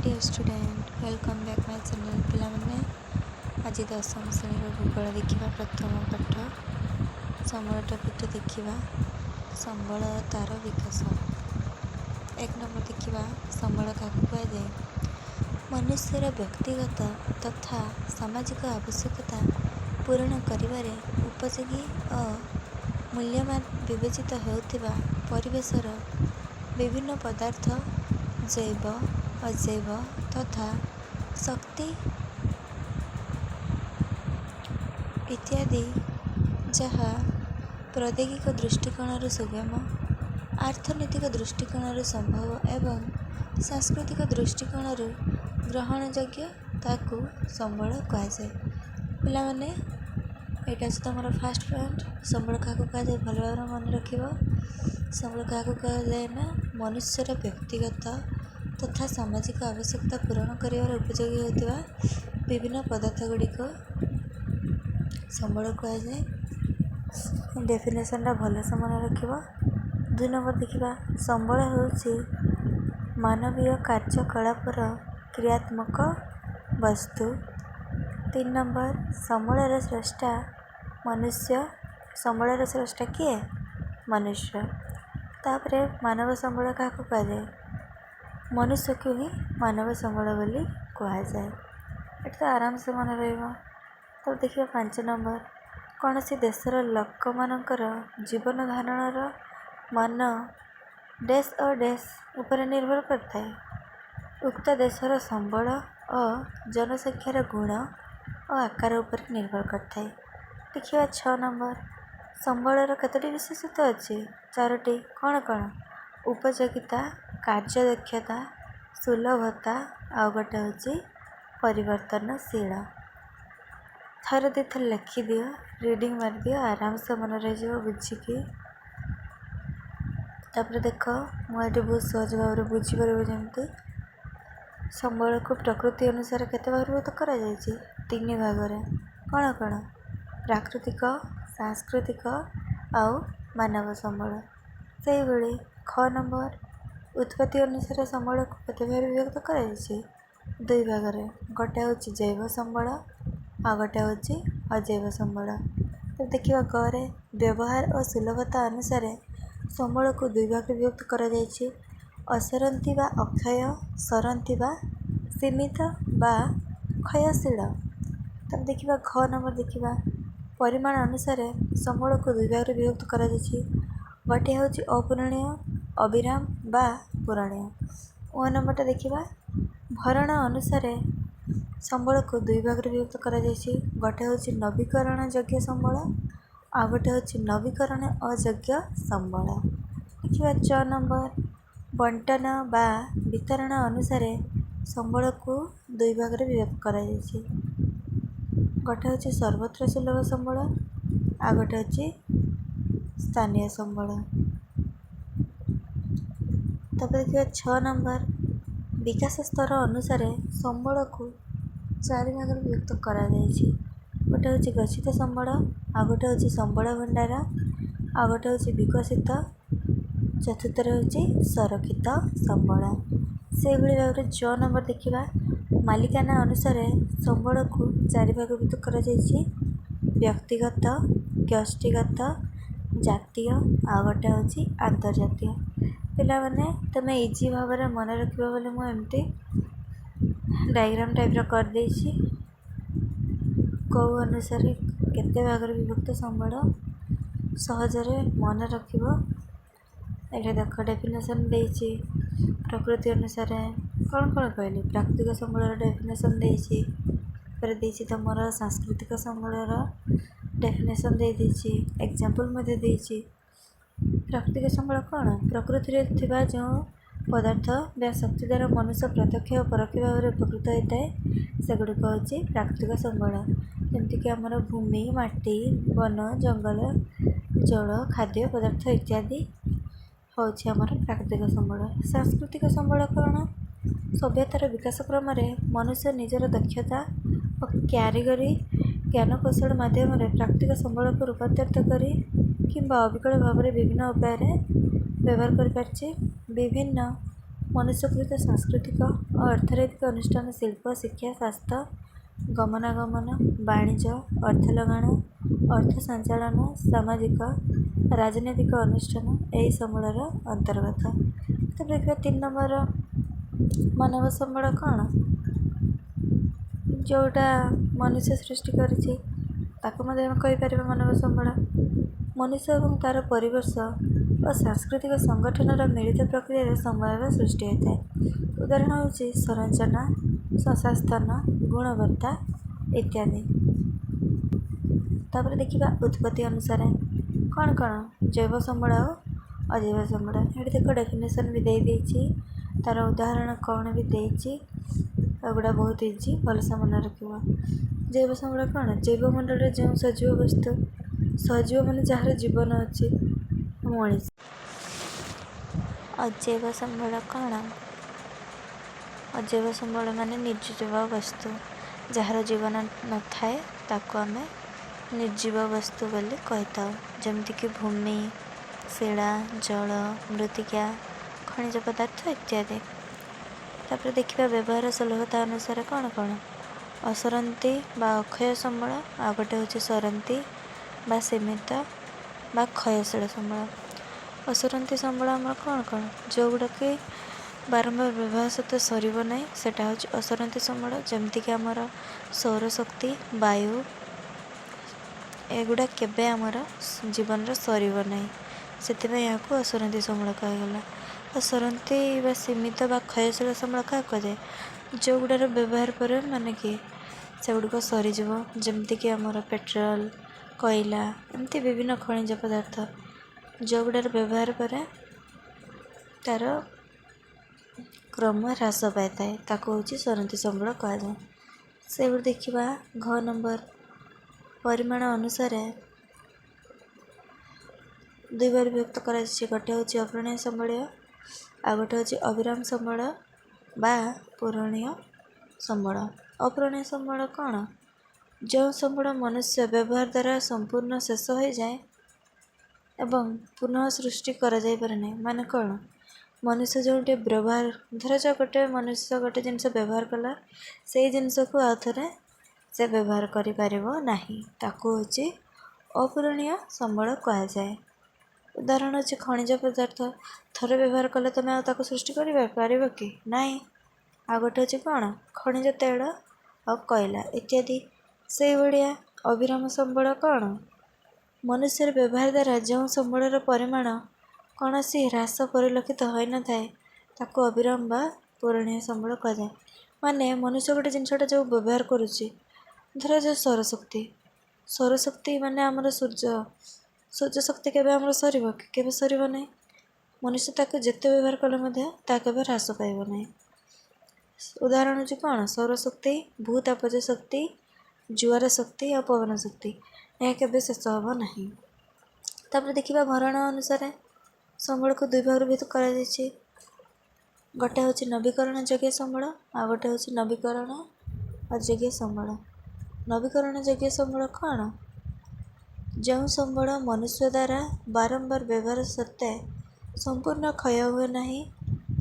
Dear student, welcome back my channel. ପିଲାମାନେ, ଆଜି ଦଶମ ଶ୍ରେଣୀର ଭୂଗୋଳ ଦେଖିବା। ପ୍ରଥମ ପାଠ ସମ୍ବଳ ଟପିକ୍ଟା ଦେଖିବା, ସମ୍ବଳ ତାର ବିକାଶ। ଏକ ନମ୍ବର ଦେଖିବା, ସମ୍ବଳ କାହାକୁ କୁହାଯାଏ? ମନୁଷ୍ୟର ବ୍ୟକ୍ତିଗତ ତଥା ସାମାଜିକ ଆବଶ୍ୟକତା ପୂରଣ କରିବାରେ ଉପଯୋଗୀ ଓ ମୂଲ୍ୟବାନ ବିବେଚିତ ହେଉଥିବା ପରିବେଶର ବିଭିନ୍ନ ପଦାର୍ଥ, ଜୈବ, ଅଜୈବ ତଥା ଶକ୍ତି ଇତ୍ୟାଦି, ଯାହା ପ୍ରୌଦ୍ୟୋଗିକ ଦୃଷ୍ଟିକୋଣରୁ ସୁଗମ, ଅର୍ଥନୈତିକ ଦୃଷ୍ଟିକୋଣରୁ ସମ୍ଭବ ଏବଂ ସାଂସ୍କୃତିକ ଦୃଷ୍ଟିକୋଣରୁ ଗ୍ରହଣଯୋଗ୍ୟ, ତାକୁ ସମ୍ବଳ କୁହାଯାଏ। ପିଲାମାନେ, ଏଇଟା ହେଉଛି ତୁମର ଫାଷ୍ଟ ପଏଣ୍ଟ। ସମ୍ବଳ କାହାକୁ କୁହାଯାଏ, ଭଲ ଭାବରେ ମନେ ରଖିବ। ସମ୍ବଳ କାହାକୁ କୁହାଯାଏ ନା, ମନୁଷ୍ୟର ବ୍ୟକ୍ତିଗତ ତଥା ସାମାଜିକ ଆବଶ୍ୟକତା ପୂରଣ କରିବାରେ ଉପଯୋଗୀ ହେଉଥିବା ବିଭିନ୍ନ ପଦାର୍ଥ ଗୁଡ଼ିକ ସମ୍ବଳ କୁହାଯାଏ। ଡେଫିନେସନ୍ଟା ଭଲସେ ମନେ ରଖିବ। ଦୁଇ ନମ୍ବର ଦେଖିବା, ସମ୍ବଳ ହେଉଛି ମାନବୀୟ କାର୍ଯ୍ୟକଳାପର କ୍ରିୟାତ୍ମକ ବସ୍ତୁ। ତିନି ନମ୍ବର, ସମ୍ବଳର ସ୍ରଷ୍ଟା ମନୁଷ୍ୟ। ସମ୍ବଳର ସ୍ରଷ୍ଟା କିଏ? ମନୁଷ୍ୟ। ତାପରେ ମାନବ ସମ୍ବଳ କାହାକୁ କୁହାଯାଏ? ମନୁଷ୍ୟକୁ ହିଁ ମାନବ ସମ୍ବଳ ବୋଲି କୁହାଯାଏ। ଏଠି ତ ଆରାମସେ ମନେ ରହିବ। ତାପରେ ଦେଖିବା ପାଞ୍ଚ ନମ୍ବର, କୌଣସି ଦେଶର ଲୋକମାନଙ୍କର ଜୀବନ ଧାରଣର ମାନ ଡେସ୍ ଓ ଡେସ୍ ଉପରେ ନିର୍ଭର କରିଥାଏ। ଉକ୍ତ ଦେଶର ସମ୍ବଳ ଓ ଜନସଂଖ୍ୟାର ଗୁଣ ଓ ଆକାର ଉପରେ ନିର୍ଭର କରିଥାଏ। ଦେଖିବା ଛଅ ନମ୍ବର, ସମ୍ବଳର କେତୋଟି ବିଶେଷତ୍ୱ ଅଛି? ଚାରୋଟି। କ'ଣ କ'ଣ? ଉପଯୋଗିତା, କାର୍ଯ୍ୟଦକ୍ଷତା, ସୁଲଭତା, ଆଉ ଗୋଟେ ହେଉଛି ପରିବର୍ତ୍ତନଶୀଳ। ଥରେ ଦୁଇଥର ଲେଖିଦିଅ, ରିଡ଼ିଂ ମାରିଦିଅ, ଆରାମସେ ମନେ ରହିଯିବ ବୁଝିକି। ତାପରେ ଦେଖ, ମୁଁ ଏଠି ବହୁତ ସହଜ ଭାବରେ ବୁଝିପାରିବ ଯେମିତି। ସମ୍ବଳକୁ ପ୍ରକୃତି ଅନୁସାରେ କେତେ ଭାଗରେ ବିଭକ୍ତ କରାଯାଇଛି? ତିନି ଭାଗରେ। କ'ଣ କ'ଣ? ପ୍ରାକୃତିକ, ସାଂସ୍କୃତିକ ଆଉ ମାନବ ସମ୍ବଳ। ସେଇଭଳି ଖ ନମ୍ବର, ଉତ୍ପତ୍ତି ଅନୁସାରେ ସମ୍ବଳକୁ କେତେ ଭାଗରେ ବିଭକ୍ତ କରାଯାଇଛି? ଦୁଇ ଭାଗରେ। ଗୋଟେ ହେଉଛି ଜୈବ ସମ୍ବଳ, ଆଉ ଗୋଟେ ହେଉଛି ଅଜୈବ ସମ୍ବଳ। ତ ଦେଖିବା ଗରେ, ବ୍ୟବହାର ଓ ସୁଲଭତା ଅନୁସାରେ ସମ୍ବଳକୁ ଦୁଇ ଭାଗରେ ବିଭକ୍ତ କରାଯାଇଛି, ଅସରନ୍ତି ବା ଅକ୍ଷୟ, ସରନ୍ତି ବା ସୀମିତ ବା କ୍ଷୟଶୀଳ। ତାପରେ ଦେଖିବା ଘ ନମ୍ବର ଦେଖିବା, ପରିମାଣ ଅନୁସାରେ ସମ୍ବଳକୁ ଦୁଇ ଭାଗରେ ବିଭକ୍ତ କରାଯାଇଛି। ଗୋଟିଏ ହେଉଛି ଅପୂରଣୀୟ, ଅବିରାମ ବା ପୂରଣୀୟ। ଓ ନମ୍ବରଟା ଦେଖିବା, ଭରଣ ଅନୁସାରେ ସମ୍ବଳକୁ ଦୁଇ ଭାଗରେ ବିଭକ୍ତ କରାଯାଇଛି। ଗୋଟେ ହେଉଛି ନବୀକରଣ ଯୋଗ୍ୟ ସମ୍ବଳ, ଆଉ ଗୋଟେ ହେଉଛି ନବୀକରଣ ଅଯୋଗ୍ୟ ସମ୍ବଳ। ଦେଖିବା ଚ ନମ୍ବର, ବଣ୍ଟନ ବା ବିତରଣ ଅନୁସାରେ ସମ୍ବଳକୁ ଦୁଇ ଭାଗରେ ବିଭକ୍ତ କରାଯାଇଛି। ଗୋଟେ ହେଉଛି ସର୍ବତ୍ର ସୁଲଭ ସମ୍ବଳ, ଆଉ ଗୋଟେ ହେଉଛି ସ୍ଥାନୀୟ ସମ୍ବଳ। ତାପରେ ଦେଖିବା ଛଅ ନମ୍ବର, ବିକାଶ ସ୍ତର ଅନୁସାରେ ସମ୍ବଳକୁ ଚାରି ଭାଗରେ ବିଭକ୍ତ କରାଯାଇଛି। ଗୋଟେ ହେଉଛି ଗଚ୍ଛିତ ସମ୍ବଳ, ଆଉ ଗୋଟେ ହେଉଛି ସମ୍ବଳ ଭଣ୍ଡାର, ଆଉ ଗୋଟେ ହେଉଛି ବିକଶିତ, ଚତୁର୍ଥରେ ହେଉଛି ସଂରକ୍ଷିତ ସମ୍ବଳ। ସେଇଭଳି ଭାବରେ ଜ ନମ୍ବର ଦେଖିବା, ମାଲିକାନା ଅନୁସାରେ ସମ୍ବଳକୁ ଚାରି ଭାଗ ବିଭକ୍ତ କରାଯାଇଛି, ବ୍ୟକ୍ତିଗତ, ଗୋଷ୍ଠୀଗତ, ଜାତୀୟ, ଆଉ ଗୋଟେ ହେଉଛି ଆନ୍ତର୍ଜାତୀୟ। ପିଲାମାନେ, ତୁମେ ଇଜି ଭାବରେ ମନେ ରଖିବ ବୋଲି ମୁଁ ଏମିତି ଡାଇଗ୍ରାମ୍ ଟାଇପ୍ର କରିଦେଇଛି। କେଉଁ ଅନୁସାରେ କେତେ ଭାଗରେ ବିଭକ୍ତ ସମ୍ବଳ, ସହଜରେ ମନେ ରଖିବ। ଏଠି ଦେଖ, ଡେଫିନେସନ୍ ଦେଇଛି। ପ୍ରକୃତି ଅନୁସାରେ କ'ଣ କ'ଣ କହିଲି? ପ୍ରାକୃତିକ ସମ୍ବଳର ଡେଫିନେସନ୍ ଦେଇଛି, ତାପରେ ଦେଇଛି ତୁମର ସାଂସ୍କୃତିକ ସମ୍ବଳର ଡେଫିନେସନ୍ ଦେଇଦେଇଛି, ଏକ୍ଜାମ୍ପଲ୍ ମଧ୍ୟ ଦେଇଛି। ପ୍ରାକୃତିକ ସମ୍ବଳ କ'ଣ? ପ୍ରକୃତିରେ ଥିବା ଯେଉଁ ପଦାର୍ଥ ବା ଶକ୍ତି ଦ୍ୱାରା ମନୁଷ୍ୟ ପ୍ରତ୍ୟକ୍ଷ ଓ ପରୋକ୍ଷ ଭାବରେ ଉପକୃତ ହୋଇଥାଏ, ସେଗୁଡ଼ିକ ହେଉଛି ପ୍ରାକୃତିକ ସମ୍ବଳ। ଯେମିତିକି ଆମର ଭୂମି, ମାଟି, ବନ, ଜଙ୍ଗଲ, ଜଳ, ଖାଦ୍ୟ ପଦାର୍ଥ ଇତ୍ୟାଦି ହେଉଛି ଆମର ପ୍ରାକୃତିକ ସମ୍ବଳ। ସାଂସ୍କୃତିକ ସମ୍ବଳ କ'ଣ? ସଭ୍ୟତାର ବିକାଶ କ୍ରମରେ ମନୁଷ୍ୟ ନିଜର ଦକ୍ଷତା ଓ କାରିଗରୀ ଜ୍ଞାନକୌଶଳ ମାଧ୍ୟମରେ ପ୍ରାକୃତିକ ସମ୍ବଳକୁ ରୂପାନ୍ତରିତ କରି କିମ୍ବା ଅବିକଳ ଭାବରେ ବିଭିନ୍ନ ଉପାୟରେ ବ୍ୟବହାର କରିପାରିଛି। ବିଭିନ୍ନ ମନୁଷ୍ୟକୃତ ସାଂସ୍କୃତିକ ଓ ଅର୍ଥନୈତିକ ଅନୁଷ୍ଠାନ, ଶିଳ୍ପ, ଶିକ୍ଷା, ସ୍ୱାସ୍ଥ୍ୟ, ଗମନାଗମନ, ବାଣିଜ୍ୟ, ଅର୍ଥ ଲଗାଣ, ଅର୍ଥ ସଞ୍ଚାଳନ, ସାମାଜିକ ରାଜନୈତିକ ଅନୁଷ୍ଠାନ ଏହି ସମ୍ବଳର ଅନ୍ତର୍ଗତ। ତାପରେ ଦେଖିବା 3 ନମ୍ବରର ମାନବ ସମ୍ବଳ କ'ଣ? ଯେଉଁଟା ମନୁଷ୍ୟ ସୃଷ୍ଟି କରିଛି ତାକୁ ମଧ୍ୟ ଆମେ କହିପାରିବା ମାନବ ସମ୍ବଳ। ମନୁଷ୍ୟ ଏବଂ ତା'ର ପରିବେଶ ଓ ସାଂସ୍କୃତିକ ସଂଗଠନର ମିଳିତ ପ୍ରକ୍ରିୟାରେ ସମବାୟ ସୃଷ୍ଟି ହୋଇଥାଏ। ଉଦାହରଣ ହେଉଛି ସଂରଚନା, ସଂସ୍ଥାନ, ଗୁଣବତ୍ତା ଇତ୍ୟାଦି। ତାପରେ ଦେଖିବା ଉତ୍ପତ୍ତି ଅନୁସାରେ କ'ଣ କ'ଣ? ଜୈବ ସମ୍ବଳ ଆଉ ଅଜୈବ ସମ୍ବଳ। ଏଠି ଦେଖ, ଡେଫିନେସନ୍ ବି ଦେଇଦେଇଛି, ତା'ର ଉଦାହରଣ କ'ଣ ବି ଦେଇଛି। ଏଗୁଡ଼ା ବହୁତ ଇଜି, ଭଲସେ ମନେ ରଖିବ। ଜୈବ ସମ୍ବଳ କ'ଣ? ଜୈବମଣ୍ଡଳରେ ଯେଉଁ ସଜୀବ ବସ୍ତୁ, ସଜୀବ ମାନେ ଯାହାର ଜୀବନ ଅଛି, ମଣିଷ। ଅଜୈବ ସମ୍ବଳ କ'ଣ? ଅଜୈବ ସମ୍ବଳ ମାନେ ନିର୍ଜୀବ ବସ୍ତୁ, ଯାହାର ଜୀବନ ନଥାଏ ତାକୁ ଆମେ ନିର୍ଜୀବ ବସ୍ତୁ ବୋଲି କହିଥାଉ, ଯେମିତିକି ଭୂମି, ଶିଳା, ଜଳ, ମୃତ୍ତିକା, ଖଣିଜ ପଦାର୍ଥ ଇତ୍ୟାଦି। ତାପରେ ଦେଖିବା ବ୍ୟବହାର ସୁଲଭତା ଅନୁସାରେ କ'ଣ କ'ଣ? ଅସରନ୍ତି ବା ଅକ୍ଷୟ ସମ୍ବଳ, ଆଉ ଗୋଟେ ହେଉଛି ସରନ୍ତି ବା ସୀମିତ ବା କ୍ଷୟଶୀଳ ସମ୍ବଳ। ଅସରନ୍ତି ସମ୍ବଳ ଆମର କ'ଣ କ'ଣ? ଯେଉଁଗୁଡ଼ାକି ବାରମ୍ବାର ବ୍ୟବହାର ସତ୍ତ୍ୱେ ସରିବ ନାହିଁ, ସେଇଟା ହେଉଛି ଅସରନ୍ତି ସମ୍ବଳ। ଯେମିତିକି ଆମର ସୌରଶକ୍ତି, ବାୟୁ, ଏଗୁଡ଼ା କେବେ ଆମର ଜୀବନରେ ସରିବ ନାହିଁ, ସେଥିପାଇଁ ଏହାକୁ ଅସରନ୍ତି ସମ୍ବଳ କୁହାଗଲା। ଆଉ ସରନ୍ତି ବା ସୀମିତ ବା କ୍ଷୟଶୀଳ ସମ୍ବଳ କାହାକୁ କୁହାଯାଏ? ଯେଉଁଗୁଡ଼ାର ବ୍ୟବହାର ପରେ ମାନେ କି ସେଗୁଡ଼ିକ ସରିଯିବ, ଯେମିତିକି ଆମର ପେଟ୍ରୋଲ, କୋଇଲା, ଏମିତି ବିଭିନ୍ନ ଖଣିଜ ପଦାର୍ଥ, ଯେଉଁଗୁଡ଼ାର ବ୍ୟବହାର ପରେ ତା'ର କ୍ରମ ହ୍ରାସ ପାଇଥାଏ, ତାକୁ ହେଉଛି ସରନ୍ତି ସମ୍ବଳ କୁହାଯାଏ। ସେଭଳି ଦେଖିବା ଘ ନମ୍ବର, ପରିମାଣ ଅନୁସାରେ ଦୁଇ ଭାଗରେ ବିଭକ୍ତ କରାଯାଇଛି। ଗୋଟେ ହେଉଛି ଅପୂରଣୀୟ ସମ୍ବଳ, ଆଉ ଗୋଟେ ହେଉଛି ଅବିରାମ ସମ୍ବଳ ବା ପୂରଣୀୟ ସମ୍ବଳ। ଅପୂରଣୀୟ ସମ୍ବଳ କ'ଣ? ଯେଉଁ ସମ୍ବଳ ମନୁଷ୍ୟ ବ୍ୟବହାର ଦ୍ୱାରା ସମ୍ପୂର୍ଣ୍ଣ ଶେଷ ହୋଇଯାଏ ଏବଂ ପୁନଃ ସୃଷ୍ଟି କରାଯାଇପାରେ ନାହିଁ। ମାନେ କ'ଣ? ମନୁଷ୍ୟ ଯେଉଁଠି ବ୍ୟବହାର, ଧରାଯାଉ ଗୋଟେ ମନୁଷ୍ୟ ଗୋଟେ ଜିନିଷ ବ୍ୟବହାର କଲା, ସେଇ ଜିନିଷକୁ ଆଉ ଥରେ ସେ ବ୍ୟବହାର କରିପାରିବ ନାହିଁ, ତାକୁ ହେଉଛି ଅପୂରଣୀୟ ସମ୍ବଳ କୁହାଯାଏ। ଉଦାହରଣ ହେଉଛି ଖଣିଜ ପଦାର୍ଥ। ଥରେ ବ୍ୟବହାର କଲେ ତୁମେ ଆଉ ତାକୁ ସୃଷ୍ଟି କରିପାରିବ କି? ନାହିଁ। ଆଉ ଗୋଟେ ହେଉଛି କ'ଣ? ଖଣିଜ ତୈଳ ଆଉ କୋଇଲା ଇତ୍ୟାଦି। ସେଇଭଳିଆ ଅବିରାମ ସମ୍ବଳ କ'ଣ? ମନୁଷ୍ୟର ବ୍ୟବହାର ଦ୍ୱାରା ଯେଉଁ ସମ୍ବଳର ପରିମାଣ କୌଣସି ହ୍ରାସ ପରିଲକ୍ଷିତ ହୋଇନଥାଏ, ତାକୁ ଅବିରାମ ବା ପୂରଣୀୟ ସମ୍ବଳ କୁହାଯାଏ। ମାନେ ମନୁଷ୍ୟ ଗୋଟେ ଜିନିଷଟା ଯେଉଁ ବ୍ୟବହାର କରୁଛି, ଧରାଯାଉ ସୌରଶକ୍ତି। ସୌରଶକ୍ତି ମାନେ ଆମର ସୂର୍ଯ୍ୟ। ସୂର୍ଯ୍ୟ ଶକ୍ତି କେବେ ଆମର ସରିବ କି? କେବେ ସରିବ ନାହିଁ। ମନୁଷ୍ୟ ତାକୁ ଯେତେ ବ୍ୟବହାର କଲେ ମଧ୍ୟ ତାହା କେବେ ହ୍ରାସ ପାଇବ ନାହିଁ। ଉଦାହରଣ ହେଉଛି କ'ଣ? ସୌରଶକ୍ତି, ଭୂତାପଜ ଶକ୍ତି, ଜୁଆର ଶକ୍ତି ଆଉ ପବନ ଶକ୍ତି, ଏହା କେବେ ଶେଷ ହେବ ନାହିଁ। ତାପରେ ଦେଖିବା ଭରଣ ଅନୁସାରେ ସମ୍ବଳକୁ ଦୁଇ ଭାଗରେ ବିଭକ୍ତ କରାଯାଇଛି। ଗୋଟେ ହେଉଛି ନବୀକରଣ ଯୋଗ୍ୟ ସମ୍ବଳ, ଆଉ ଗୋଟେ ହେଉଛି ନବୀକରଣ ଅଯୋଗ୍ୟ ସମ୍ବଳ। ନବୀକରଣ ଯୋଗ୍ୟ ସମ୍ବଳ କ'ଣ? ଯେଉଁ ସମ୍ବଳ ମନୁଷ୍ୟ ଦ୍ୱାରା ବାରମ୍ବାର ବ୍ୟବହାର ସତ୍ତ୍ୱେ ସମ୍ପୂର୍ଣ୍ଣ କ୍ଷୟ ହୁଏ ନାହିଁ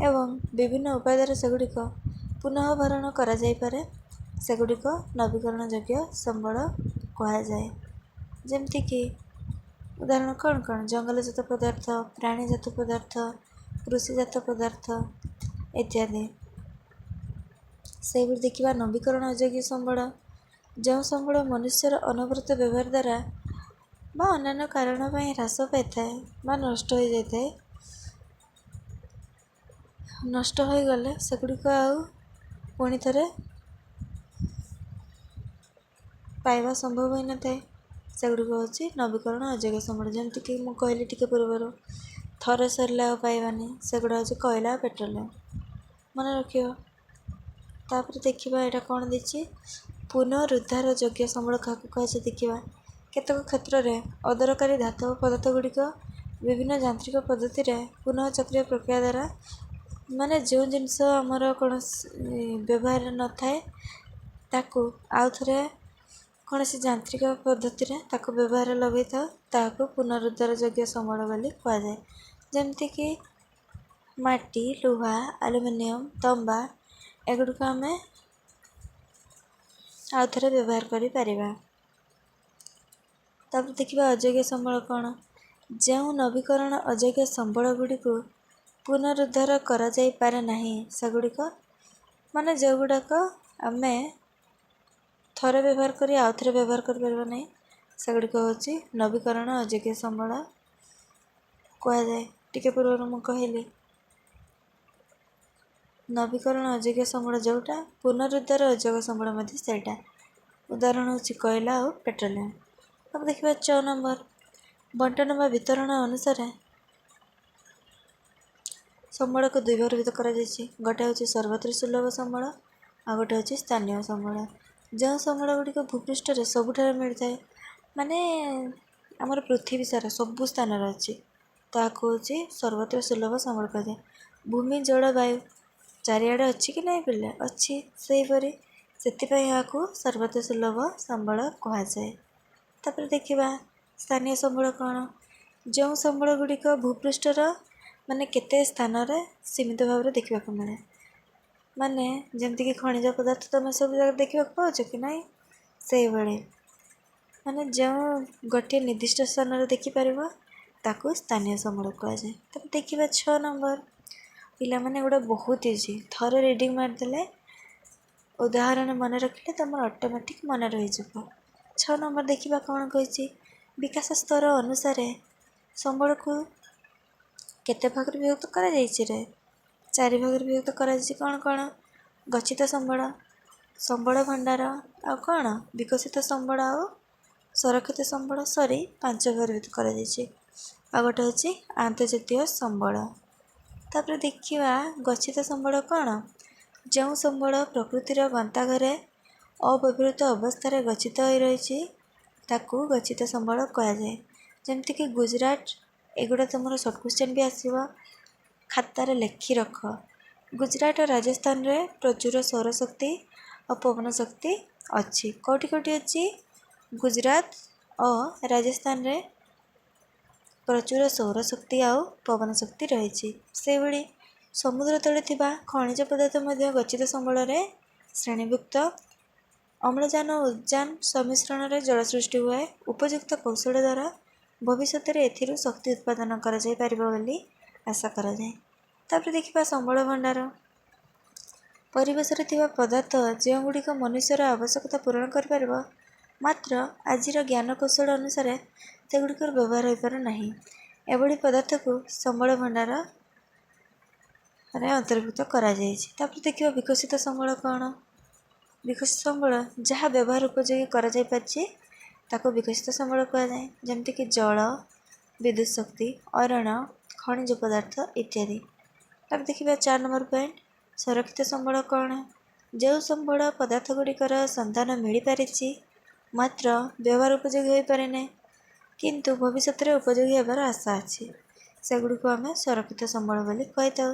ଏବଂ ବିଭିନ୍ନ ଉପାୟ ଦ୍ୱାରା ସେଗୁଡ଼ିକ ପୁନଃ ଭରଣ କରାଯାଇପାରେ, ସେଗୁଡ଼ିକ ନବୀକରଣ ଯୋଗ୍ୟ ସମ୍ବଳ କୁହାଯାଏ। ଯେମିତିକି ଉଦାହରଣ କ'ଣ କ'ଣ? ଜଙ୍ଗଲଜାତ ପଦାର୍ଥ, ପ୍ରାଣୀଜାତ ପଦାର୍ଥ, କୃଷିଜାତ ପଦାର୍ଥ ଇତ୍ୟାଦି। ସେହିଭଳି ଦେଖିବା ନବୀକରଣ ଅଯୋଗ୍ୟ ସମ୍ବଳ। ଯେଉଁ ସମ୍ବଳ ମନୁଷ୍ୟର ଅନବରତ ବ୍ୟବହାର ଦ୍ୱାରା ବା ଅନ୍ୟାନ୍ୟ କାରଣ ପାଇଁ ହ୍ରାସ ପାଇଥାଏ ବା ନଷ୍ଟ ହୋଇଯାଇଥାଏ, ନଷ୍ଟ ହୋଇଗଲେ ସେଗୁଡ଼ିକ ଆଉ ପୁଣି ଥରେ ପାଇବା ସମ୍ଭବ ହୋଇନଥାଏ, ସେଗୁଡ଼ିକ ହେଉଛି ନବୀକରଣ ଅଯୋଗ୍ୟ ସମ୍ବଳ। ଯେମିତିକି ମୁଁ କହିଲି ଟିକେ ପୂର୍ବରୁ, ଥରେ ସରିଲେ ଆଉ ପାଇବାନି, ସେଗୁଡ଼ା ହେଉଛି କୋଇଲା, ପେଟ୍ରୋଲିୟମ, ମନେ ରଖିବ। ତାପରେ ଦେଖିବା ଏଇଟା କ'ଣ ଦେଇଛି। ପୁନରୁଦ୍ଧାର ଯୋଗ୍ୟ ସମ୍ବଳ କାହାକୁ କୁହାଯାଏ ଦେଖିବା। କେତେକ କ୍ଷେତ୍ରରେ ଅଦରକାରୀ ଧାତବ ପଦାର୍ଥ ଗୁଡ଼ିକ ବିଭିନ୍ନ ଯାନ୍ତ୍ରିକ ପଦ୍ଧତିରେ ପୁନଃଚକ୍ରୀୟ ପ୍ରକ୍ରିୟା ଦ୍ୱାରା, ମାନେ ଯେଉଁ ଜିନିଷ ଆମର କୌଣସି ବ୍ୟବହାର ନଥାଏ, ତାକୁ ଆଉ ଥରେ କୌଣସି ଯାନ୍ତ୍ରିକ ପଦ୍ଧତିରେ ତାକୁ ବ୍ୟବହାର ଲଗାଇଥାଉ, ତାହାକୁ ପୁନରୁଦ୍ଧାର ଯୋଗ୍ୟ ସମ୍ବଳ ବୋଲି କୁହାଯାଏ। ଯେମିତିକି ମାଟି, ଲୁହା, ଆଲୁମିନିୟମ, ତମ୍ବା ଏଗୁଡ଼ିକ ଆମେ ଆଉ ଥରେ ବ୍ୟବହାର କରିପାରିବା। ତାପରେ ଦେଖିବା ଅଯୋଗ୍ୟ ସମ୍ବଳ କ'ଣ। ଯେଉଁ ନବୀକରଣ ଅଯୋଗ୍ୟ ସମ୍ବଳ ଗୁଡ଼ିକୁ ପୁନରୁଦ୍ଧାର କରାଯାଇପାରେ ନାହିଁ ସେଗୁଡ଼ିକ, ମାନେ ଯେଉଁଗୁଡ଼ାକ ଆମେ ଥରେ ବ୍ୟବହାର କରି ଆଉ ଥରେ ବ୍ୟବହାର କରିପାରିବା ନାହିଁ, ସେଗୁଡ଼ିକ ହେଉଛି ନବୀକରଣ ଅଯୋଗ୍ୟ ସମ୍ବଳ କୁହାଯାଏ। ଟିକେ ପୂର୍ବରୁ ମୁଁ କହିଲି, ନବୀକରଣ ଅଯୋଗ୍ୟ ସମ୍ବଳ ଯେଉଁଟା, ପୁନରୁଦ୍ଧାର ଅଯୋଗ୍ୟ ସମ୍ବଳ ମଧ୍ୟ ସେଇଟା। ଉଦାହରଣ ହେଉଛି କୋଇଲା ଆଉ ପେଟ୍ରୋଲିୟମ। ତାପରେ ଦେଖିବା 6 ନମ୍ବର, ବଣ୍ଟନ ବା ବିତରଣ ଅନୁସାରେ ସମ୍ବଳକୁ ଦୁଇ ଭାଗରେ ବିଭକ୍ତ କରାଯାଇଛି। ଗୋଟେ ହେଉଛି ସର୍ବତ୍ର ସୁଲଭ ସମ୍ବଳ, ଆଉ ଗୋଟେ ହେଉଛି ସ୍ଥାନୀୟ ସମ୍ବଳ। ଯେଉଁ ସମ୍ବଳ ଗୁଡ଼ିକ ଭୂପୃଷ୍ଠରେ ସବୁଠାରେ ମିଳିଥାଏ, ମାନେ ଆମର ପୃଥିବୀ ସାରା ସବୁ ସ୍ଥାନରେ ଅଛି, ତାହାକୁ ହେଉଛି ସର୍ବତ୍ର ସୁଲଭ ସମ୍ବଳ କୁହାଯାଏ। ଭୂମି, ଜଳ, ବାୟୁ ଚାରିଆଡ଼େ ଅଛି କି ନାହିଁ ପିଲା? ଅଛି। ସେହିପରି ସେଥିପାଇଁ ଏହାକୁ ସର୍ବତ୍ର ସୁଲଭ ସମ୍ବଳ କୁହାଯାଏ। ତାପରେ ଦେଖିବା ସ୍ଥାନୀୟ ସମ୍ବଳ କ'ଣ। ଯେଉଁ ସମ୍ବଳ ଗୁଡ଼ିକ ଭୂପୃଷ୍ଠର ମାନେ କେତେ ସ୍ଥାନରେ ସୀମିତ ଭାବରେ ଦେଖିବାକୁ ମିଳେ, ମାନେ ଯେମିତିକି ଖଣିଜ ପଦାର୍ଥ ତୁମେ ସବୁ ଜାଗାରେ ଦେଖିବାକୁ ପାଉଛ କି ନାହିଁ, ସେଇଭଳି ମାନେ ଯେଉଁ ଗୋଟିଏ ନିର୍ଦ୍ଦିଷ୍ଟ ସ୍ଥାନରେ ଦେଖିପାରିବ ତାକୁ ସ୍ଥାନୀୟ ସମ୍ବଳ କୁହାଯାଏ। ତାପରେ ଦେଖିବା 6 ନମ୍ବର। ପିଲାମାନେ, ଏଗୁଡ଼ା ବହୁତ ଇଜି। ଥରେ ରିଡ଼ିଂ ମାରିଦେଲେ, ଉଦାହରଣ ମନେ ରଖିଲେ ତୁମର ଅଟୋମେଟିକ୍ ମନେ ରହିଯିବ। 6 ନମ୍ବର ଦେଖିବା କ'ଣ କହିଛି। ବିକାଶ ସ୍ତର ଅନୁସାରେ ସମ୍ବଳକୁ କେତେ ଭାଗରେ ବିଭକ୍ତ କରାଯାଇଛି ରେ? ଚାରି ଭାଗରେ ବିଭକ୍ତ କରାଯାଇଛି। କ'ଣ କ'ଣ? ଗଚ୍ଛିତ ସମ୍ବଳ, ସମ୍ବଳ ଭଣ୍ଡାର, ଆଉ କ'ଣ? ବିକଶିତ ସମ୍ବଳ ଆଉ ସଂରକ୍ଷିତ ସମ୍ବଳ। ସରି, 5 ଭାଗରେ ବିଭକ୍ତ କରାଯାଇଛି। ଆଉ ଗୋଟେ ହେଉଛି ଆନ୍ତର୍ଜାତୀୟ ସମ୍ବଳ। ତାପରେ ଦେଖିବା ଗଚ୍ଛିତ ସମ୍ବଳ କ'ଣ। ଯେଉଁ ସମ୍ବଳ ପ୍ରକୃତିର ଗନ୍ତାଘରେ ଅବ୍ୟବହୃତ ଅବସ୍ଥାରେ ଗଚ୍ଛିତ ହୋଇ ରହିଛି ତାକୁ ଗଚ୍ଛିତ ସମ୍ବଳ କୁହାଯାଏ। ଯେମିତିକି ଗୁଜୁରାଟ, ଏଗୁଡ଼ା ତୁମର ସର୍ଟ କ୍ୱେଶ୍ଚନ୍ ବି ଆସିବ, ଖାତାରେ ଲେଖି ରଖ। ଗୁଜୁରାଟ ଓ ରାଜସ୍ଥାନରେ ପ୍ରଚୁର ସୌରଶକ୍ତି ଓ ପବନ ଶକ୍ତି ଅଛି। କେଉଁଠି କେଉଁଠି ଅଛି? ଗୁଜୁରାଟ ଓ ରାଜସ୍ଥାନରେ ପ୍ରଚୁର ସୌରଶକ୍ତି ଆଉ ପବନ ଶକ୍ତି ରହିଛି। ସେହିଭଳି ସମୁଦ୍ର ତଳେ ଥିବା ଖଣିଜ ପଦାର୍ଥ ମଧ୍ୟ ଗଚ୍ଛିତ ସମ୍ବଳରେ ଶ୍ରେଣୀଭୁକ୍ତ। ଅମ୍ଳଜାନ ଓ ଉଦଜାନ ସମ୍ମିଶ୍ରଣରେ ଜଳ ସୃଷ୍ଟି ହୁଏ। ଉପଯୁକ୍ତ କୌଶଳ ଦ୍ୱାରା ଭବିଷ୍ୟତରେ ଏଥିରୁ ଶକ୍ତି ଉତ୍ପାଦନ କରାଯାଇପାରିବ ବୋଲି ଆଶା କରାଯାଏ। ତାପରେ ଦେଖିବା ସମ୍ବଳ ଭଣ୍ଡାର। ପରିବେଶରେ ଥିବା ପଦାର୍ଥ ଯେଉଁଗୁଡ଼ିକ ମନୁଷ୍ୟର ଆବଶ୍ୟକତା ପୂରଣ କରିପାରିବ, ମାତ୍ର ଆଜିର ଜ୍ଞାନକୌଶଳ ଅନୁସାରେ ସେଗୁଡ଼ିକର ବ୍ୟବହାର ହୋଇପାରୁନାହିଁ, ଏଭଳି ପଦାର୍ଥକୁ ସମ୍ବଳ ଭଣ୍ଡାରରେ ଅନ୍ତର୍ଭୁକ୍ତ କରାଯାଇଛି। ତାପରେ ଦେଖିବା ବିକଶିତ ସମ୍ବଳ କ'ଣ। ବିକଶିତ ସମ୍ବଳ ଯାହା ବ୍ୟବହାର ଉପଯୋଗୀ କରାଯାଇପାରିଛି ତାକୁ ବିକଶିତ ସମ୍ବଳ କୁହାଯାଏ। ଯେମିତିକି ଜଳ, ବିଦ୍ୟୁତ ଶକ୍ତି, ଅରଣ୍ୟ, ଖଣିଜ ପଦାର୍ଥ ଇତ୍ୟାଦି। ତାପରେ ଦେଖିବା 4 ନମ୍ବର ପଏଣ୍ଟ, ସଂରକ୍ଷିତ ସମ୍ବଳ କ'ଣ। ଯେଉଁ ସମ୍ବଳ ପଦାର୍ଥ ଗୁଡ଼ିକର ସନ୍ଧାନ ମିଳିପାରିଛି, ମାତ୍ର ବ୍ୟବହାର ଉପଯୋଗୀ ହୋଇପାରିନାହିଁ, କିନ୍ତୁ ଭବିଷ୍ୟତରେ ଉପଯୋଗୀ ହେବାର ଆଶା ଅଛି, ସେଗୁଡ଼ିକୁ ଆମେ ସଂରକ୍ଷିତ ସମ୍ବଳ ବୋଲି କହିଥାଉ।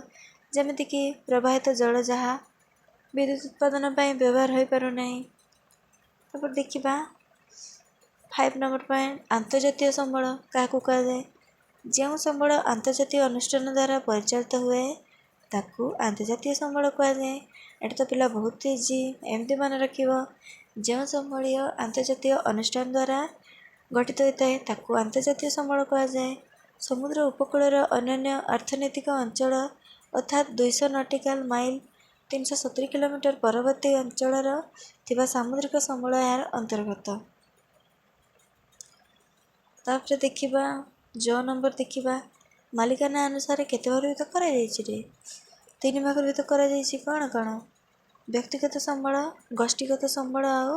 ଯେମିତିକି ପ୍ରବାହିତ ଜଳ ଯାହା ବିଦ୍ୟୁତ ଉତ୍ପାଦନ ପାଇଁ ବ୍ୟବହାର ହୋଇପାରୁନାହିଁ। ତାପରେ ଦେଖିବା 5 ନମ୍ବର ପଏଣ୍ଟ, ଆନ୍ତର୍ଜାତୀୟ ସମ୍ବଳ କାହାକୁ କୁହାଯାଏ। ଯେଉଁ ସମ୍ବଳ ଆନ୍ତର୍ଜାତୀୟ ଅନୁଷ୍ଠାନ ଦ୍ୱାରା ପରିଚାଳିତ ହୁଏ ତାକୁ ଆନ୍ତର୍ଜାତୀୟ ସମ୍ବଳ କୁହାଯାଏ। ଏଇଟା ତ ପିଲା ବହୁତ ଇଜି, ଏମିତି ମନେ ରଖିବ। ଯେଉଁ ସମ୍ବଳୀୟ ଆନ୍ତର୍ଜାତୀୟ ଅନୁଷ୍ଠାନ ଦ୍ୱାରା ଗଠିତ ହୋଇଥାଏ ତାକୁ ଆନ୍ତର୍ଜାତୀୟ ସମ୍ବଳ କୁହାଯାଏ। ସମୁଦ୍ର ଉପକୂଳର ଅନ୍ୟାନ୍ୟ ଅର୍ଥନୈତିକ ଅଞ୍ଚଳ ଅର୍ଥାତ୍ 200 ନଟିକାଲ ମାଇଲ 370 କିଲୋମିଟର ପରବର୍ତ୍ତୀ ଅଞ୍ଚଳର ଥିବା ସାମୁଦ୍ରିକ ସମ୍ବଳ ଏହାର ଅନ୍ତର୍ଗତ। ତାପରେ ଦେଖିବା 6 ନମ୍ବର ଦେଖିବା, ମାଲିକାନା ଅନୁସାରେ କେତେ ଭାଗରେ ବିଭକ୍ତ କରାଯାଇଛି ରେ? 3 ଭାଗରେ ବିଭକ୍ତ କରାଯାଇଛି। କ'ଣ କ'ଣ? ବ୍ୟକ୍ତିଗତ ସମ୍ବଳ, ଗୋଷ୍ଠୀଗତ ସମ୍ବଳ ଆଉ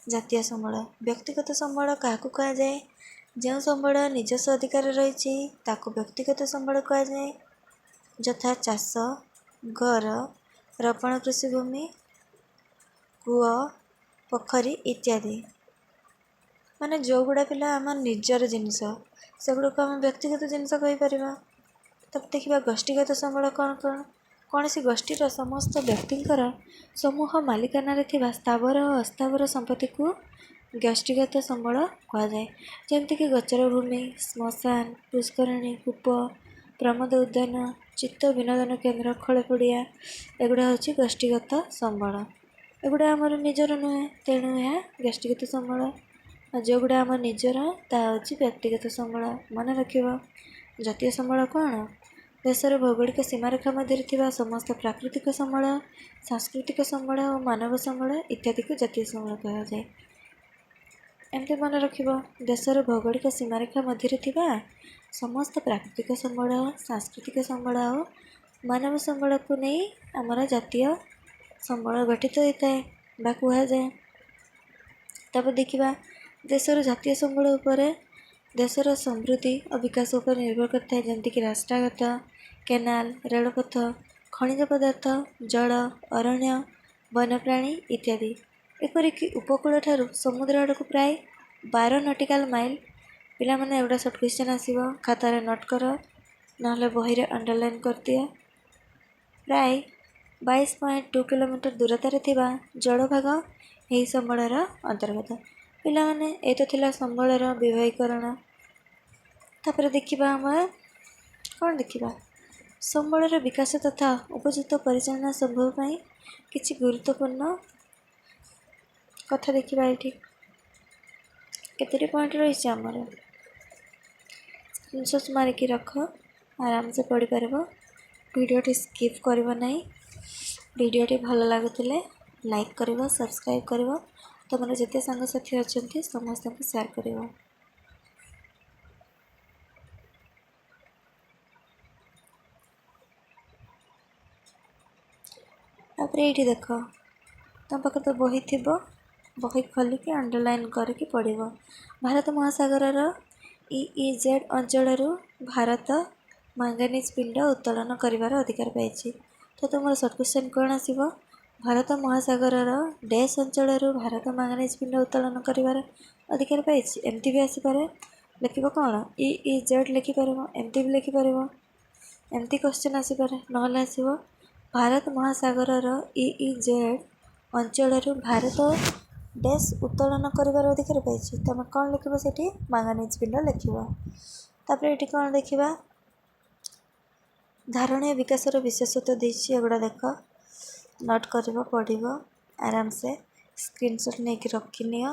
ଜାତୀୟ ସମ୍ବଳ। ବ୍ୟକ୍ତିଗତ ସମ୍ବଳ କାହାକୁ କୁହାଯାଏ? ଯେଉଁ ସମ୍ବଳ ନିଜସ୍ୱ ଅଧିକାର ରହିଛି ତାକୁ ବ୍ୟକ୍ତିଗତ ସମ୍ବଳ କୁହାଯାଏ, ଯଥା ଚାଷ, ଘର, ରୋପଣ କୃଷିଭୂମି, କୂଅ, ପୋଖରୀ ଇତ୍ୟାଦି। ମାନେ ଯେଉଁଗୁଡ଼ା ପିଲା ଆମ ନିଜର ଜିନିଷ ସେଗୁଡ଼ିକୁ ଆମେ ବ୍ୟକ୍ତିଗତ ଜିନିଷ କହିପାରିବା। ତାପରେ ଦେଖିବା ଗୋଷ୍ଠୀଗତ ସମ୍ବଳ କ'ଣ କ'ଣ। କୌଣସି ଗୋଷ୍ଠୀର ସମସ୍ତ ବ୍ୟକ୍ତିଙ୍କର ସମୂହ ମାଲିକାନାରେ ଥିବା ସ୍ଥାବର ଓ ଅସ୍ଥାବର ସମ୍ପତ୍ତିକୁ ଗୋଷ୍ଠୀଗତ ସମ୍ବଳ କୁହାଯାଏ। ଯେମିତିକି ଗୋଚର ଭୂମି, ଶ୍ମଶାନ, ପୁଷ୍କରିଣୀ, କୂପ, ପ୍ରମୋଦ ଉଦ୍ୟାନ, ଚିତ୍ତ ବିନୋଦନ କେନ୍ଦ୍ର, ଖେଳ ପଡ଼ିଆ, ଏଗୁଡ଼ା ହେଉଛି ଗୋଷ୍ଠୀଗତ ସମ୍ବଳ। ଏଗୁଡ଼ା ଆମର ନିଜର ନୁହେଁ, ତେଣୁ ଏହା ଗୋଷ୍ଠୀଗତ ସମ୍ବଳ। ଆଉ ଯେଉଁଗୁଡ଼ା ଆମ ନିଜର, ତାହା ହେଉଛି ବ୍ୟକ୍ତିଗତ ସମ୍ବଳ। ମନେ ରଖିବ। ଜାତୀୟ ସମ୍ବଳ କ'ଣ? ଦେଶର ଭୌଗୋଳିକ ସୀମାରେଖା ମଧ୍ୟରେ ଥିବା ସମସ୍ତ ପ୍ରାକୃତିକ ସମ୍ବଳ, ସାଂସ୍କୃତିକ ସମ୍ବଳ ଓ ମାନବ ସମ୍ବଳ ଇତ୍ୟାଦିକୁ ଜାତୀୟ ସମ୍ବଳ କୁହାଯାଏ। ଏମିତି ମନେ ରଖିବ, ଦେଶର ଭୌଗୋଳିକ ସୀମାରେଖା ମଧ୍ୟରେ ଥିବା ସମସ୍ତ ପ୍ରାକୃତିକ ସମ୍ବଳ, ସାଂସ୍କୃତିକ ସମ୍ବଳ ଆଉ ମାନବ ସମ୍ବଳକୁ ନେଇ ଆମର ଜାତୀୟ ସମ୍ବଳ ଗଠିତ ହୋଇଥାଏ ବା କୁହାଯାଏ। ତାପରେ ଦେଖିବା, ଦେଶର ଜାତୀୟ ସମ୍ବଳ ଉପରେ ଦେଶର ସମୃଦ୍ଧି ଓ ବିକାଶ ଉପରେ ନିର୍ଭର କରିଥାଏ, ଯେମିତିକି ରାସ୍ତାଘାଟ, କେନାଲ, ରେଳପଥ, ଖଣିଜ ପଦାର୍ଥ, ଜଳ, ଅରଣ୍ୟ, ବନ୍ୟପ୍ରାଣୀ ଇତ୍ୟାଦି। ଏପରିକି ଉପକୂଳ ଠାରୁ ସମୁଦ୍ର ଆଡ଼କୁ ପ୍ରାୟ 12 ନଟିକାଲ ମାଇଲ। ପିଲାମାନେ, ଏଗୁଡ଼ା ସର୍ଟ କ୍ୱେଶ୍ଚନ୍ ଆସିବ, ଖାତାରେ ନୋଟ୍ କର, ନହେଲେ ବହିରେ ଅଣ୍ଡରଲାଇନ୍ କରିଦିଅ। ପ୍ରାୟ 22.2 କିଲୋମିଟର ଦୂରତାରେ ଥିବା ଜଳଭାଗ ଏହି ସମ୍ବଳର ଅନ୍ତର୍ଗତ। ପିଲାମାନେ, ଏ ତ ଥିଲା ସମ୍ବଳର ବିଭାଗୀକରଣ। ତାପରେ ଦେଖିବା ଆମେ କ'ଣ ଦେଖିବା? ସମ୍ବଳର ବିକାଶ ତଥା ଉପଯୁକ୍ତ ପରିଚାଳନା ସମ୍ଭବ ପାଇଁ କିଛି ଗୁରୁତ୍ୱପୂର୍ଣ୍ଣ କଥା ଦେଖିବା। ଏଇଠି କେତୋଟି ପଏଣ୍ଟ ରହିଛି ଆମର? ସ୍କ୍ରିନସଟ୍ ମାରିକି ରଖ, ଆରାମସେ ପଢ଼ିପାରିବ। ଭିଡ଼ିଓଟି ସ୍କିପ୍ କରିବ ନାହିଁ। ଭିଡ଼ିଓଟି ଭଲ ଲାଗୁଥିଲେ ଲାଇକ୍ କରିବ, ସବସ୍କ୍ରାଇବ୍ କରିବ, ତୁମର ଯେତେ ସାଙ୍ଗସାଥି ଅଛନ୍ତି ସମସ୍ତଙ୍କୁ ସେୟାର କରିବ। ତାପରେ ଏଇଠି ଦେଖ, ତମ ପାଖରେ ତ ବହି ଥିବ, ବହି ଖୋଲିକି ଅଣ୍ଡରଲାଇନ୍ କରିକି ପଢ଼ିବ। ଭାରତ ମହାସାଗରର ଇଇଜେଡ୍ ଅଞ୍ଚଳରୁ ଭାରତ ମାଙ୍ଗାନିଜ୍ ପିଣ୍ଡ ଉତ୍ତୋଳନ କରିବାର ଅଧିକାର ପାଇଛି। ତ ତୁମର ସର୍ଟ କ୍ୱେଶ୍ଚନ୍ କ'ଣ ଆସିବ? ଭାରତ ମହାସାଗରର ଡେସ୍ ଅଞ୍ଚଳରୁ ଭାରତ ମାଙ୍ଗାନିଜ୍ ପିଣ୍ଡ ଉତ୍ତୋଳନ କରିବାର ଅଧିକାର ପାଇଛି, ଏମିତି ବି ଆସିପାରେ। ଲେଖିବ କ'ଣ? ଇଇଜେଡ୍ ଲେଖିପାରିବ, ଏମିତି ବି ଲେଖିପାରିବ, ଏମିତି କ୍ୱେଶ୍ଚନ୍ ଆସିପାରେ। ନହେଲେ ଆସିବ, ଭାରତ ମହାସାଗରର ଇଇଜେଡ୍ ଅଞ୍ଚଳରୁ ଭାରତ ଡେସ୍ ଉତ୍ତୋଳନ କରିବାର ଅଧିକାର ପାଇଛି। ତୁମେ କ'ଣ ଲେଖିବ ସେଠି? ମାଙ୍ଗାନିଜ୍ ପିଣ୍ଡ ଲେଖିବ। ତାପରେ ଏଠି କ'ଣ ଦେଖିବା? ଧାରଣୀୟ ବିକାଶର ବିଶେଷତ୍ୱ ଦେଇଛି। ଏଗୁଡ଼ା ଦେଖ, ନୋଟ୍ କରିବ, ପଢ଼ିବ ଆରାମସେ, ସ୍କ୍ରିନସଟ୍ ନେଇକି ରଖିନିଅ।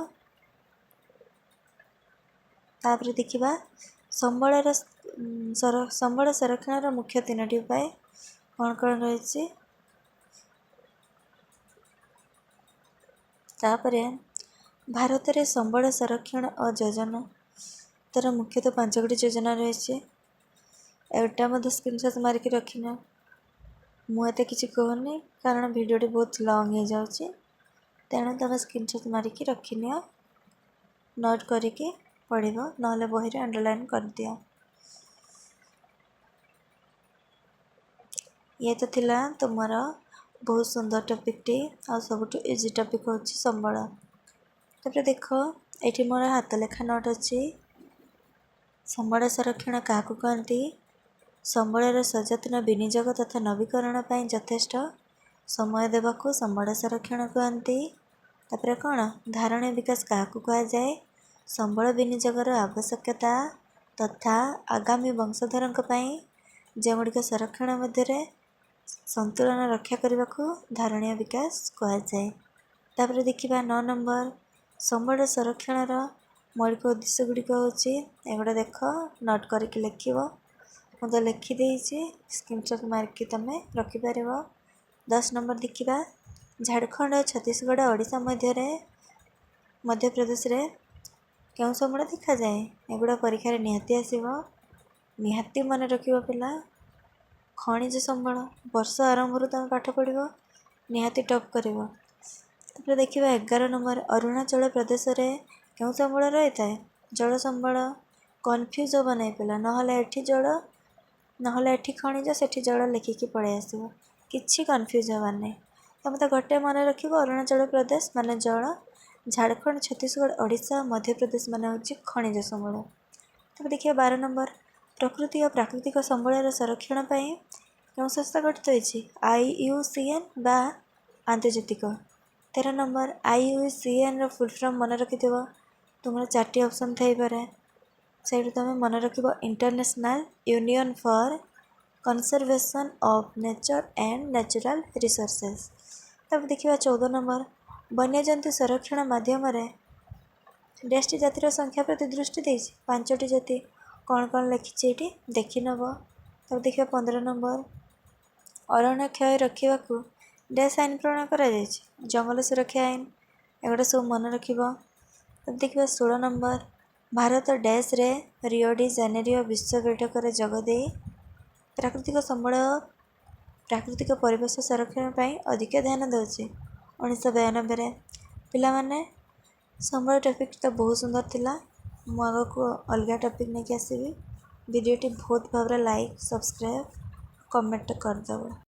ତାପରେ ଦେଖିବା ସମ୍ବଳ ସଂରକ୍ଷଣର ମୁଖ୍ୟ ତିନୋଟି ଉପାୟ କ'ଣ କ'ଣ ରହିଛି। ତାପରେ ଭାରତରେ ସମ୍ବଳ ସଂରକ୍ଷଣ ଓ ଯୋଜନା, ତାର ମୁଖ୍ୟତଃ ପାଞ୍ଚ ଗୋଟି ଯୋଜନା ରହିଛି। ଏଇଟା ମଧ୍ୟ ସ୍କ୍ରିନସଟ୍ ମାରିକି ରଖିନିଅ। ମୁଁ ଏତେ କିଛି କହୁନି, କାରଣ ଭିଡ଼ିଓଟି ବହୁତ ଲଙ୍ଗ୍ ହେଇଯାଉଛି। ତେଣୁ ତୁମେ ସ୍କ୍ରିନସଟ୍ ମାରିକି ରଖିନିଅ, ନୋଟ୍ କରିକି ପଢ଼ିବ, ନହେଲେ ବହିରେ ଅଣ୍ଡରଲାଇନ୍ କରିଦିଅ। ଇଏ ତ ଥିଲା ତୁମର ବହୁତ ସୁନ୍ଦର ଟପିକ୍ଟି, ଆଉ ସବୁଠୁ ଇଜି ଟପିକ୍ ହେଉଛି ସମ୍ବଳ। ତାପରେ ଦେଖ, ଏଇଠି ମୋର ହାତ ଲେଖା ନୋଟ୍ ଅଛି। ସମ୍ବଳ ସଂରକ୍ଷଣ କାହାକୁ କହନ୍ତି? ସମ୍ବଳର ସଯତ୍ନ ବିନିଯୋଗ ତଥା ନବୀକରଣ ପାଇଁ ଯଥେଷ୍ଟ ସମୟ ଦେବାକୁ ସମ୍ବଳ ସଂରକ୍ଷଣ କୁହନ୍ତି। ତାପରେ କ'ଣ? ଧାରଣୀୟ ବିକାଶ କାହାକୁ କୁହାଯାଏ? ସମ୍ବଳ ବିନିଯୋଗର ଆବଶ୍ୟକତା ତଥା ଆଗାମୀ ବଂଶଧରଙ୍କ ପାଇଁ ଯେଉଁଗୁଡ଼ିକ ସଂରକ୍ଷଣ ମଧ୍ୟରେ ସନ୍ତୁଳନ ରକ୍ଷା କରିବାକୁ ଧାରଣୀୟ ବିକାଶ କୁହାଯାଏ। ତାପରେ ଦେଖିବା 9 ନମ୍ବର, ସମ୍ବଳ ସଂରକ୍ଷଣର ମୌଳିକ ଉଦ୍ଦେଶ୍ୟ ଗୁଡ଼ିକ ହେଉଛି। ଏଗୁଡ଼ା ଦେଖ, ନୋଟ୍ କରିକି ଲେଖିବ। ମୁଁ ତ ଲେଖିଦେଇଛି, ସ୍କ୍ରିନସଟ୍ ମାରିକି ତୁମେ ରଖିପାରିବ। 10 ନମ୍ବର ଦେଖିବା, ଝାଡ଼ଖଣ୍ଡ, ଛତିଶଗଡ଼, ଓଡ଼ିଶା ମଧ୍ୟରେ ମଧ୍ୟପ୍ରଦେଶରେ କେଉଁ ସମ୍ବଳ ଦେଖାଯାଏ? ଏଗୁଡ଼ା ପରୀକ୍ଷାରେ ନିହାତି ଆସିବ, ନିହାତି ମନେ ରଖିବ ପିଲା। ଖଣିଜ ସମ୍ବଳ। ବର୍ଷ ଆରମ୍ଭରୁ ତୁମେ ପାଠ ପଢ଼ିବ, ନିହାତି ଟପ୍ କରିବ। ତାପରେ ଦେଖିବା 11 ନମ୍ବର, ଅରୁଣାଚଳ ପ୍ରଦେଶରେ କେଉଁ ସମ୍ବଳ ରହିଥାଏ? ଜଳ ସମ୍ବଳ। କନଫ୍ୟୁଜ୍ ହେବ ନାହିଁ ପିଲା, ନହେଲେ ଏଠି ଜଳ, ନହେଲେ ଏଠି ଖଣିଜ, ସେଠି ଜଳ ଲେଖିକି ପଳେଇ ଆସିବ। କିଛି କନଫ୍ୟୁଜ୍ ହେବାର ନାହିଁ। ତୁମେ ତ ଗୋଟେ ମନେ ରଖିବ, ଅରୁଣାଚଳ ପ୍ରଦେଶ ମାନେ ଜଳ, ଝାଡ଼ଖଣ୍ଡ, ଛତିଶଗଡ଼, ଓଡ଼ିଶା, ମଧ୍ୟପ୍ରଦେଶ ମାନେ ହେଉଛି ଖଣିଜ ସମ୍ବଳ। ତାପରେ ଦେଖିବା 12 ନମ୍ବର, ପ୍ରକୃତି ଓ ପ୍ରାକୃତିକ ସମ୍ବଳର ସଂରକ୍ଷଣ ପାଇଁ କେଉଁ ସଂସ୍ଥା ଗଠିତ ହୋଇଛି? ଆଇୟୁସିଏନ୍ ବା ଆନ୍ତର୍ଜାତିକ। 13 ନମ୍ବର, ଆଇୟୁସିଏନ୍ର ଫୁଲ୍ ଫର୍ମ ମନେ ରଖିଥିବ। ତୁମର ଚାରିଟି ଅପସନ୍ ଥାଇପାରେ, ସେଇଠୁ ତୁମେ ମନେ ରଖିବ, international union for Conservation of Nature and Natural Resources। ତାପରେ ଦେଖିବା 14 ନମ୍ବର, ବନ୍ୟଜନ୍ତୁ ସଂରକ୍ଷଣ ମାଧ୍ୟମରେ ଡ୍ୟାସ୍ଟି ଜାତିର ସଂଖ୍ୟା ପ୍ରତି ଦୃଷ୍ଟି ଦେଇଛି। ପାଞ୍ଚଟି ଜାତି। କ'ଣ କ'ଣ ଲେଖିଛି ଏଇଠି ଦେଖିନେବ। ତାପରେ ଦେଖିବା 15 ନମ୍ବର, ଅରଣ୍ୟ କ୍ଷୟ ରୋକିବାକୁ ଡ୍ୟାସ୍ ଆଇନ ପ୍ରଣୟନ କରାଯାଇଛି। ଜଙ୍ଗଲ ସୁରକ୍ଷା ଆଇନ। ଏଗୁଡ଼ା ସବୁ ମନେ ରଖିବ। ତାପରେ ଦେଖିବା 16 ନମ୍ବର, ଭାରତ ଡ୍ୟାସ୍ରେ ରିଓ ଡି ଜାନେରିଓ ବିଶ୍ୱ ବୈଠକରେ ଯୋଗ ଦେଇ ପ୍ରାକୃତିକ ସମ୍ବଳ, ପ୍ରାକୃତିକ ପରିବେଶ ସଂରକ୍ଷଣ ପାଇଁ ଅଧିକ ଧ୍ୟାନ ଦେଉଛି। 1992ରେ। ପିଲାମାନେ, ସମ୍ବଳ ଟପିକ୍ ତ ବହୁତ ସୁନ୍ଦର ଥିଲା। ମୁଁ ଆଗକୁ ଅଲଗା ଟପିକ୍ ନେଇକି ଆସିବି। ଭିଡ଼ିଓଟି ବହୁତ ଭାବରେ ଲାଇକ୍, ସବସ୍କ୍ରାଇବ୍, କମେଣ୍ଟ କରିଦେବ।